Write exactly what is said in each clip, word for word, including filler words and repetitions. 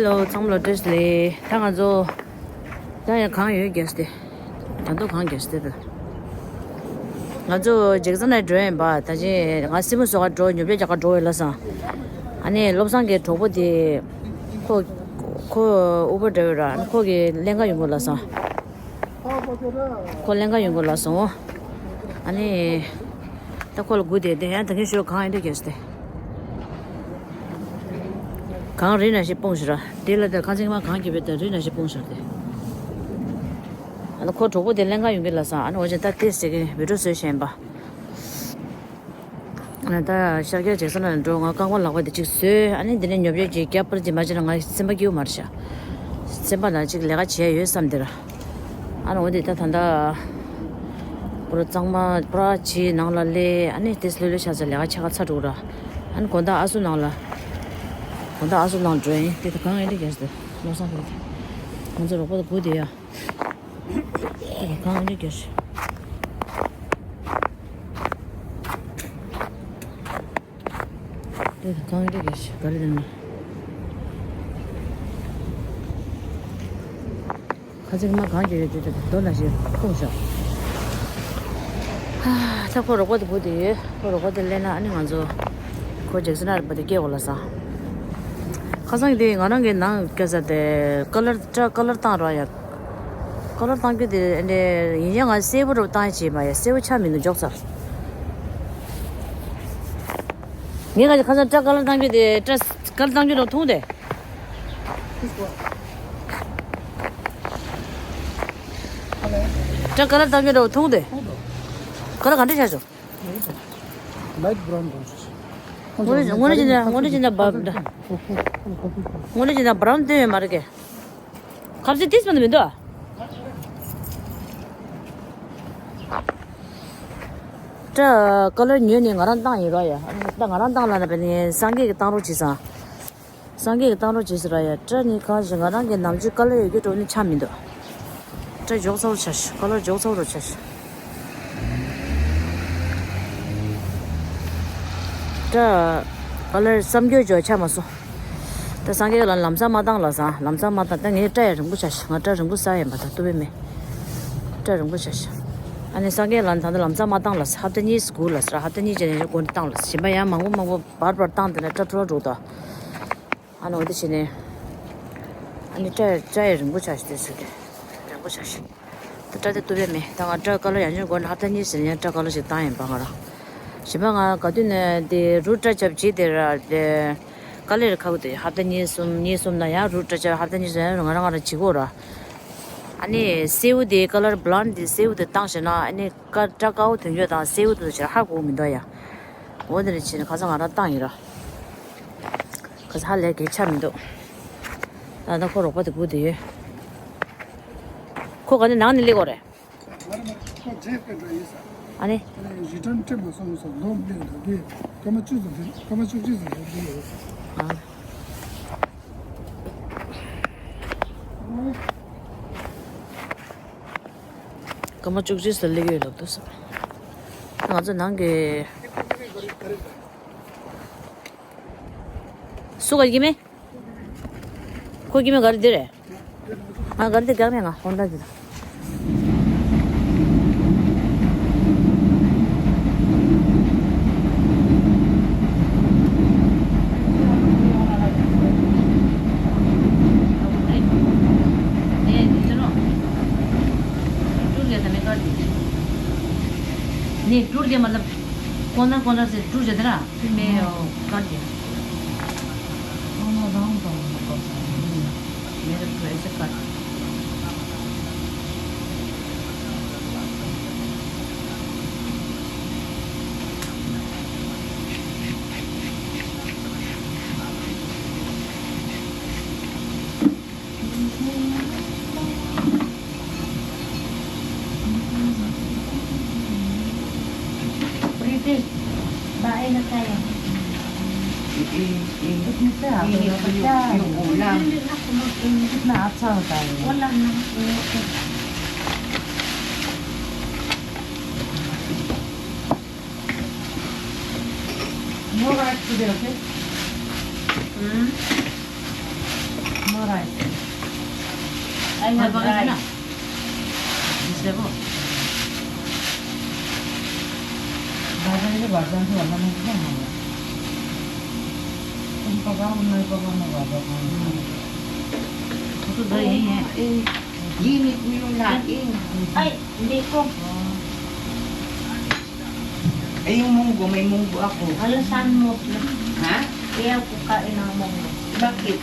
ཧེ་ལོ། ཚང་མ་ལ་བཀྲ་ཤིས་བདེ་ལེགས། ད་ང་ཚོ་ད་ཡང་གང་ཡོད་རྒྱལ་སྟེ། ད་དུང་གང་རྒྱལ་སྟེ་ད། ང་ཚོ་ཇེག་སན་ནས་འགྲོ་ཡིན་པ། ད་ཅི་ང་སྲིན་མོ་བཟོ་ག་འགྲོ། ཉོ་ཆ་རྒྱག་ག་འགྲོ་བས་ལབ་སོང་། ཨ་ནི་བློ་བཟང་གི་གྲོགས་པོ་དེ་ཁོ་ཁོ་ཨུ་བར་ཌ་རའི་ཝར་ར། ཁོ་གི་ལེན་ག་ཡོང་དགོས་ལབ་སོང་། ཁོ་ལེན་ག་ཡོང་དགོས་ལབ་སོང་། ཨ་ནི་ད་ཁོ་ལ་སྒུག་བསྡད་དེ། ཡང་ད་གིན་ཞོ་གང་ཡིན་འདྲ་རྒྱལ་སྟེ། གངས་རི་ན་ཞིག་སྤུངས་ཤག་ར། དེ་ལ་དེར་ཁ་ཚིག་མ་གངས་ཀྱི་བེ་དེར་རི་ན་ཞིག་སྤུངས་ཤག་དེ། ཨ་ནི་ཁོ་གྲོགས་པོ་དེ་ལེན་ག་ཡོང་གི་ལབ་སོང་། ཨ་ནི་འོ་ཅན་ད་དེ་ཟེར་གི་བི་ཌིའོ་བཟོས་བཞིན་པ། ཨ་ནི་ད་ཤར་རྒྱག་ཅིག་ས་ན་འགྲོ། ང་རྐང་པ་ལག་པ་དེ་ཅིག་བཟོས། ཨ་ནི་དེ་ནས་ཉོབ་ཡོད་ཅིག་རྒྱབ་པར་ཅིག་མ་བྱས་ན་ང་སེམས་པ་སྐྱིད་པོ་མ་རེད་ཤག་སེམས་པ་ན་ཅིག་ལས་ཀ་བྱས་ཡོད་བསམ་དེ་ར། ཨ་ནི་འོ་དེ་ད་ད་ད། པུ་ར་གཙང་མ་པུ་ར་ཇིའི་ནང་ལ་སླེབས། ཨ་ནི་དེ་ལྷོད་ལྷོད་ཆགས་ཚར། ལས་ཀ་ཆ་ག་ཚར་འགྲོ་ར། ཨ་ནི་དགོང་དག་ཨ་སུ་ནང་ལ། དགོང་དག་ཨ་སུ་ནང་འགྲོ་ཡིན། དེ་ད་གང་ཡིན་འདྲ་རྒྱལ་སྟེ། བློ་བཟང་གི་དེ། ང་ཚོ་རོགས་པ་དང་སྒུག་བསྡད་ཡ། དེ་ད་གང་ཡིན་འདྲ་རྒྱལ་སྟེ། དེ་ད་གང་འདྲ་རྒྱལ་སྟེ། ག་རེ་དེ་ན། ཁ་ཚིག་མ་གང་གི་ཡོད་དེ་དེ་རྡོ་ལ་ཞིག་ཁུག་ཤོག་ད་ཁོ་རོགས་པ་དེ་བུ་དེ་ཡོད། ཁོ་རོགས་པ་དེ་སླེབས་ན་ཨ་ནི་ང་ཚོ་ཁོ་ཇེག་སན་ཨར་པ་དེ་སྐྱེལ་འོ་ལ་ས། ཁ་སང་གི་དེ་ང་རང་གི་ནང་སྐྱེལ་ས་དེ་ཀ་ལར་སྐྲ་ཀ་ལར་བཏང་རོགས་ཡ། ཀ་ལར་བཏང་རྒྱུ་དེ་འདྲ་ཡིན་ཡང་ང་སེར་པོ་རུ་བཏང་བྱས་མ་ཡ། སེར་པོ་ཆགས་མི་འདུག་འཇོག་ཚར། ངས་ཁ་ཁ་སང་སྐྲ་ཀ་ལར་བཏང་རྒྱུ་དེ་སྐྲ་ཀ་ལར་བཏང་རྒྱུ་དང་མཚུངས་ཏེ། སྐྲ་ཀ་ལར་བཏང་རྒྱུ་དང་མཚུངས་ཏེ། ཀ་ལར་ག་འདྲ་ཆགས་བྱུང་། Light brown དང་། དངོས་གནས་དངོས་གནས་བྱས་ན་དངོས་གནས་བྱས་ན་བ་དངོས་གནས་བྱས་ན་བ་རམ་སྟོན་ཡོད་མ་རེད་ཀྱེ། ཁ་ཟས་ཏིས་མ་མི་འདུག་སྐྲ་ཀ་ལར་ཉོས་ནས་ང་རང་བཏང་ཡིན་ར་ཡ། ད་ང་རང་བཏང་ལ་ན་བས་ནས་སངས་རྒྱས་ཀྱིས་བཏང་རོགས་བྱས་སོང་། སངས་རྒྱས་ཀྱིས་བཏང་རོགས་བྱས་སོང་ར་ཡ། སྐྲ་ནི་གང་ཞིག་ང་རང་གི་ནམ་རྒྱུན་ཀ་ལར་ཡོད་རྒྱུ་འགྲོ་ནི་ཆགས་མི་འདུག་སྐྲ་འཇོག་ཚ་བོ་ཆགས་ཤག་ཀ་ལར་འཇོག་ཚ་བོ་ཆགས་ཤག་སྐྲ་ཀ་ལར་བསམ་རྒྱུ་འཇོག་ཆགས་མ་སོང་། ད་སངས་རྒྱས་ལ་ལམ་སང་མ་བཏང་ལ་སང་། ལམ་སང་མ་བཏང་། ད་ངའི་སྐྲ་ཡང་རིང་པོ་ཆགས་ཤག་ང་སྐྲ་རིང་པོ་ཟ་ཡིན་པ་ད་ལྟོ་བས་མེད། སྐྲ་རིང་པོ་ཆགས་ཤག་ཨ་ནི་སངས་རྒྱས་ལ་ད་ལྟ་ལམ་སང་མ་བཏང་ལ་ས། ཧབ་ཏ་གཉིས་སྒུག་ལ་ས། ཧབ་ཏ་གཉིས་རྗེས་ནས་མགོ་འདི་བཏང་ལ་ས། གཞན་པ་ཡང་མང་པོ་མང་པོ་བར་བར་བཏང་དེ་ནས་སྐྲ་འཕྲོ་བརླག་འགྲོ་གི་འདུག་ཨ་ནི་འོ་དེ་བྱས་ནས། ཨ་ནི་སྐྲ་སྐྲ་ཡང་རིང་པོ་ཆགས་ཤག་དེ་སུ་དེ་རིང་པོ་ཆགས་ཤག་ད་སྐྲ་དེ་བཏུབ་པས་མེད། ད་ང་སྐྲ་ཀ་ལར་ཡང་བསྐྱར་དགོས་ན་ཧབ་ཏ་གཉིས་ཟིན་ཡང་སྐྲ་ཀ་ལར་ཞིག་བཏང་ཡིན་པ་ང་རང་། གཞན་པ་ང་ག་དུས་ནས་དེ་རུ་སྐྲ་རྒྱབ་བྱས་དེ་ར་དེ་ཀ་ལར་ཁག་དེ་ཧབ་ཏ་གཉིས་གསུམ་གཉིས་གསུམ་ན་ཡང་རུ་སྐྲ་རྒྱབ་ཧབ་ཏ་གཉིས་ཟིན་ཡང་ང་རང་ང་རང་བྱེད་དགོས་ར། ཨ་ནི་སེའུ་དེ་ཀ་ལར་བྷ་ལོན་ཌི་དེ་སེའུ་དེ་བཏང་ཤེ་ན་ཨ་ནི་ཀ་སྐྲ་དཀར་པོ་ཐོན་རྒྱུ་དང་སེའུ་དེ་ཆར་ཧ་གོ་མི་འདུག་ཡ། འོ་དེ་ནས་བྱས་ནས་ཁ་སང་ང་རང་བཏང་ཡིན་ར། ཁ་ས་ཧ་ལས་གལ་ཆགས་མི་འདུག་ད་ལྟ་ཁོ་རོགས་པ་དེ་སྒུག་བསྡད་ཡོད། ཁོ་ག་ནས་ནང་ནས་སླེབས་དགོས་རེད། ཁོ་རྗེས་སྐད་འགྲོ་ཡིན་ས། ཨ་ནི། ཨ་ནི་རི་ཊརན་སྤྲད་མ་སོང་ས་ལོག་སླེབས་འདུག་གི། སྐར་མ་བཅུ་ཙམ་རེད། སྐར་མ་བཅུ་གཅིག་ཙམ་རེད་འདུག་ཡོད་ས། ཨ། སྐར་མ་བཅུ་གཅིག་ཙམ་སླེབས་ཡོད་ལབ་འདུག་ས། ང་ཚོ་ནང་གི། སུ་ག་གི་མེ། ཁོ་གི་མེ་ག་རེ་འདི་རེད། ང་ག་རེ་འདི་རྒྱག་མེད་ང་ཧོན་ཌ་འདི་དང་། नहीं, टूट गया, मतलब, कॉर्नर कॉर्नर से टूट जाता ना। फिर मैं, अ, काट दिया। मेरे को ऐसे काट। प्रीति, बाय बताया। ये, ये, ये, कितने से आता है? ये, ये, ये, ये बोला। कितना अच्छा होता है ये। बोला ना। No rice today, okay? हम्म। राइस। आई है, पकाउँदैन? मिस्टर को? बाजारले भर्जान्छु भन्दा मैले किन खानु? कुन पकाउनु, नयाँ पकाउनु भर्जा खानु। उसको दही यही है। ये में क्यों लागे? आई, देखो। Ay, yung munggo, may munggo ako. Halos saan mo? Ha? Kaya ko kain ng munggo. Bakit?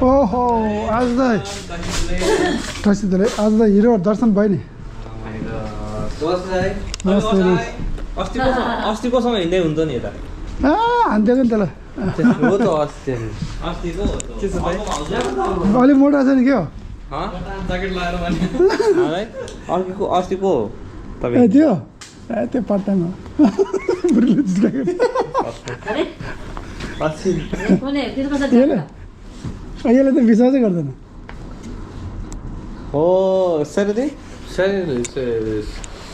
ओहो, आज त टसी दले आज त हिरो दर्शन भयो नि। नमस्ते, नमस्ते। अस्ति कोसँग, अस्ति कोसँग हिँड्दै हुन्छ नि यता। आ, हान्थ्यो नि त ल। हो त अस्ति। अस्ति को हो त? के छ भाइ? अलि मोटा छ नि के हो? हँ? ज्याकेट लाएर भने। हँ, है? अर्को को, अस्ति को हो ए, तपाईँ? त्यो? ए, त्यो पत्तामा। बुढीले जिस्काएको। अस्ति। कुनै, त्यो कसरी यसले? जान्छ? यसले त विश्वासै गर्दैन। हो, Saturday? Saturday, Saturday,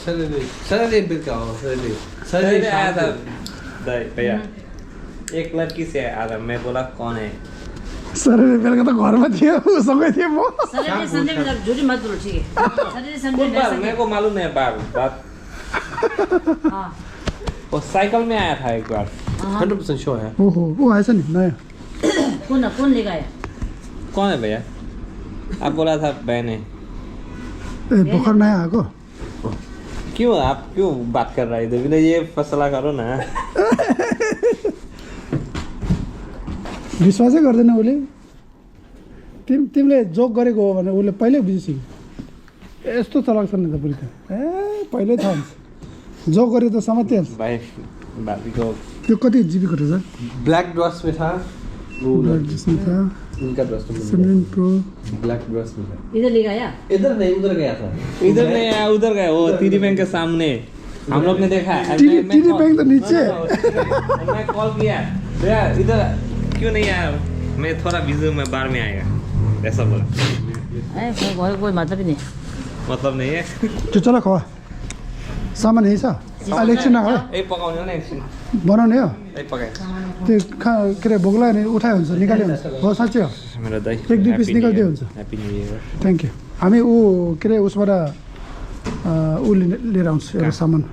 Saturday, Saturday बेलुका हो, स्याटरडे। स्याटरडे स्याटरडे आयो त। दाइ, भैया। एक लड़की से आया था, मैं बोला, "कौन है?" स्याटरडे बेलुका त घरमा थिएँ, उसँगै थिएँ म। स्याटरडे सन्डे मतलब झुटी मत बोलो, ठीक है? स्याटरडे सन्डे कुन बार? मेरे को मालूम नहीं बार, बात। हाँ। वो साइकिल में आया था एक बार। हाँ। हन्ड्रेड पर्सेन्ट स्योर है। ओहो, वो आएछ नि, नयाँ। कौन, कौन लेकर आया? कौन है भैया? आप बोला था बहन है। ए, भर्खर नयाँ आएको। क्यों, आप क्यों बात कर रहा है इधर? बिना ये फैसला करो ना। विश्वासै गर्दैन उसले। तिम-, तिमीले जोक गरेको हो भने उसले पहिल्यै बुझिसक्यो। यस्तो चलाएको छ नि त बुढी त। ए, पहिल्यै थाहा हुन्छ। जोक गरे त समात्यो। भाइ, भाबीको त्यो कति जिबीको रहेछ? ब्ल्याक ड्वार्फ में था। वो ब्ल्याक ड्वार्फ में था। उनका ड्वार्फ में था। Seven pro. ब्ल्याक ड्वार्फ में था। इधर ले गया? इधर नहीं, उधर गया था। इधर नहीं आया, उधर गया। वो टीडी बैंक के सामने। हम लोग ने देखा है। टीडी, मैं, मैं टीडी कॉल, बैंक तो नीचे। मैं कॉल किया, "भैया, इधर क्यों नहीं आया?" "मैं थोड़ा बिजी हूँ, मैं बाद में आएगा," ऐसा बोला। ए, कोई, कोई, कोई मतलब ही नहीं। मतलब नहीं है। त्यो चला खवा। सामान यही छ? एकछिन नखा। ए, पकाउने हो नि एकछिन। बनाउने हो? ए, पकाए। त्यो खा, के अरे, भोक लाग्यो भने उठाए हुन्छ, निकाले हुन्छ। हो, साँच्चै हो। मेरो दाइ, एक दुई पिस निकालिदिए हुन्छ। Happy New Year। Thank you. हामी ऊ, के अरे, उसबाट, अ, ऊ लिने, लिएर आउँछु, एउटा सामान।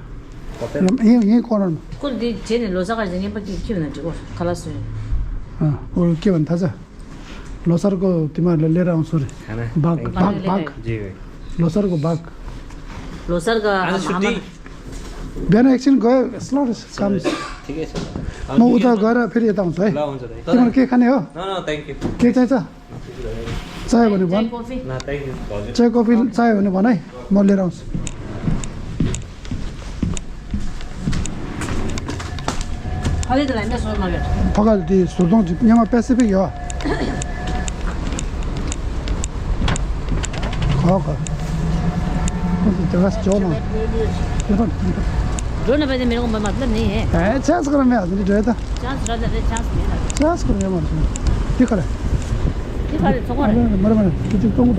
यहीँ, यहीँ कर्नरमा। कुन दिन चाहिँ नि लोसाका चाहिँ नि पति के भन्नु? खलास। अँ, ऊ के भन्नु थाहा छ? लोसारको तिमीहरूले लिएर आउँछु अरे। खाना। बाघ, बाघ, बाघ। जी भाइ। लोसारको बाघ। लोसारका आज छुट्टी। बिहान एकछिन गयो, स्लट काम। ठिकै छ। म उता गएर फेरि यता आउँछु है। ल, हुन्छ दाइ। तिमीहरू के खाने हो? न, न, थ्याङ्क यू। के चाहिन्छ? चाहियो भने भन। चाय, कफी। न, थ्याङ्क यू, हजुर। चाय, कफी चाहियो भने भन है, म लिएर आउँछु। ཕ་ག་དེ་ཟུར་གདོང་ཅིག་སྙེ་མ་པེ་སི་ཕིག་ཡོད། ཁོ་ཁོ། ཁོ་ཚོ་དེ་ག་ཅོ་ནང་། དེ་པར་འགྲོ་ན་པ་དེ་མི་རོང་པ་མ་ལབ་ནི་ཧེ། ཨེ་ཆས་ཁོ་ར་མེད་ཨ་དེ་འདྲ་འདྲ་ད། ཆས་ར་ད་རེ་ཆས་མེད་ན། ཆས་ཁོ་ར་མེད་མ་རེད། དེ་ག་རེད། དེ་ག་རེད་ཚོགས་པ་རེད། མ་རེད་མ་རེད་དེ་ཅིག་གཏོང་གི་ད།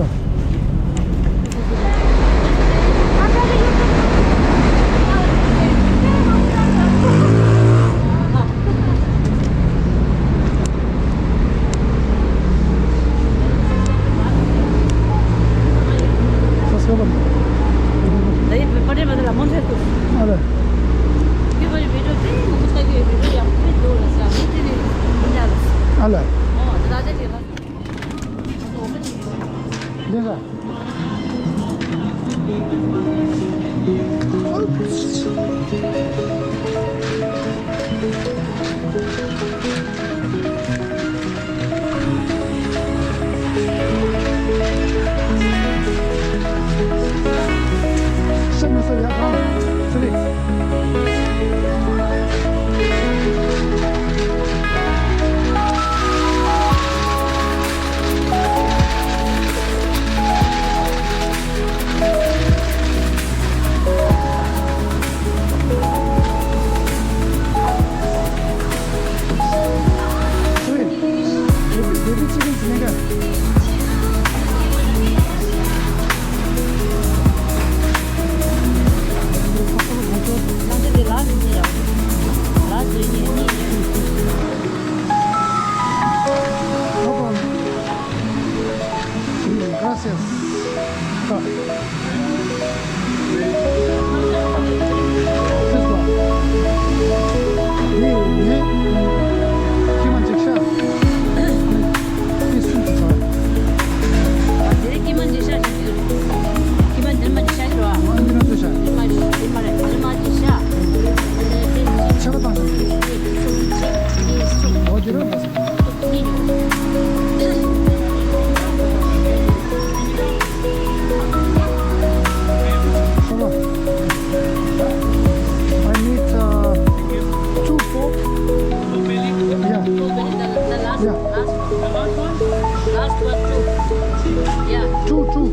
Hold on. I need uh, two fork. Yeah. The, the last, yeah. Last one. Last one, two. Yeah. Two, two.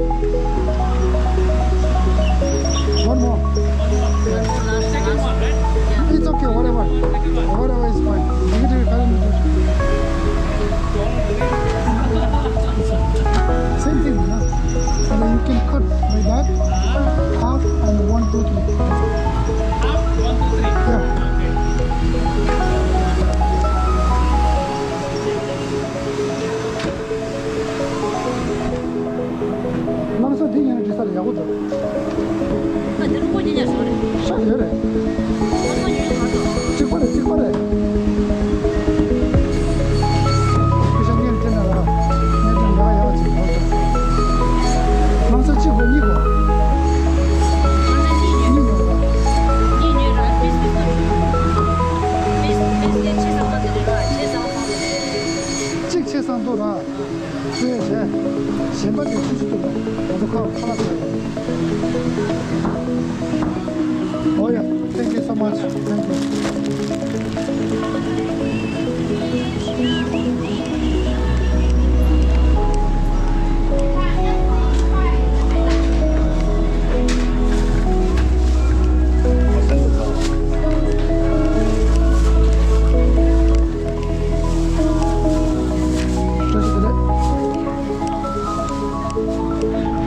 One more. One more, last, last. Yeah. It's okay, whatever. Whatever is fine. Negative, it doesn't matter. Same thing, no? And then you can cut like that. Half and one, two, three. Half, one, two, three. Yeah. Okay. ལམ་སང་འདི་ཡིན་ན་འདྲི་ས་ལ་ཡག་པོ་འདུག་ཨ། འདི་རུ་ཀོ་ཉེ་ཉེ་སོ་རེད། ཤ་ཡོད་རེད། ཨ་མ་ཡོད་མ་གཏོགས། གཅིག་པ་རེད། གཅིག་པ་རེད། ཁྱེད་ཤ་ངན་དེ་ན་ལ་ངན་དེ་འདྲ་ཡག་ཅིག་འདུག་ལམ་སང་གཅིག་དགོས། གཉིས་དགོས། ང་ལ་གཉིས་ཡོད། གཉིས་ཡོད་པ། གཉིས་ཡོད་ར། པིས་པིས་ཏུ། པིས་པིས་དེ་ཆེ་ས་མ་དེ་རེད་ར། ཆེ་ས་མ་དེ་རེད། གཅིག་ཆེ་ས་མདོ་ར། ཚོས་བྱས། གཞན་པ་དེ་ཆུ་ཆུ་ཐུབ་པ། ང་ཚོ་ཁ་ཁ་ལག་ཟ་ཡ། Oh yeah, thank you so much. Thank you. བཀྲ་ཤིས་བདེ་ལེགས།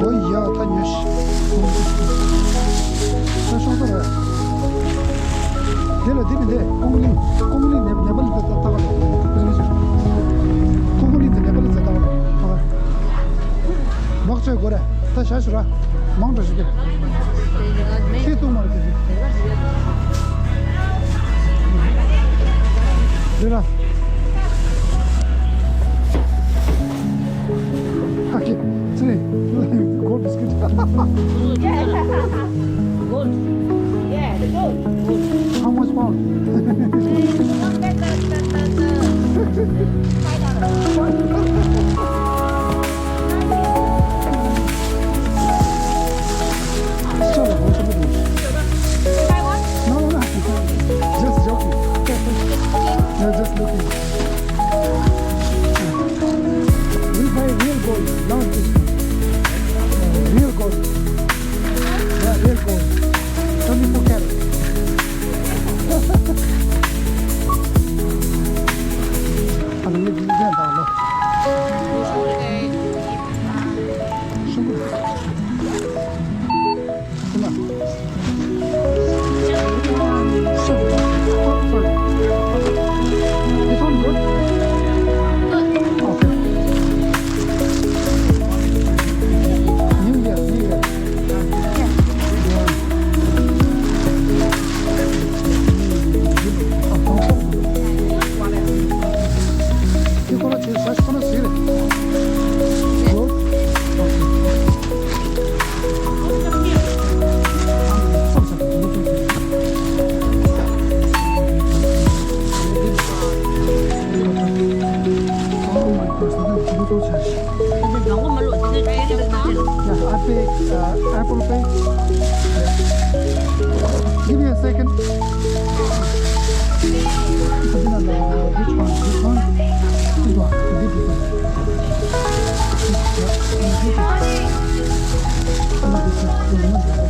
ཨོ་ཡ། ད་ཉོས་ཤིག་ད་ཤོག་ཐོ་རེད། དེ་ལ་དེ་མི་འདེ། ཀོང་ལི། ཀོང་ལི་ནེ་ནེ་པ་ལི་ཏ་ཏ་ཀ་ཏོ། ཀོང་ལི་དེ་ནེ་པ་ལི་ཏ་ཏ་ཀ་ཏོ། ལོག་ཅོས་གོ་རེད། ད་ཤ་ཤུ་ར། མང་དྲགས་ཤིག་གི་ཁྱི་ཏུ་མར་གི་འདི་ར། ཨ་ཀི་ཚེ་རིང་། གོལ་བིས་ཀིཊ། Gold. Yeah, the gold. How much pound? Five dollars. No, no, no. Just joking. Yeah, just looking. We buy real gold, not this one. Uh, real gold. Yeah, real gold. Twenty-four carat. ཨ་ནི་འདི་འདྲ་དང་ལོ། ཤུ་གུ། ཤུ་གུ། This one good? Okay. New Year, New Year. Yeah. Yeah, I pay, uh, Apple Pay. Give me a second. Which one? This one? This one. This one.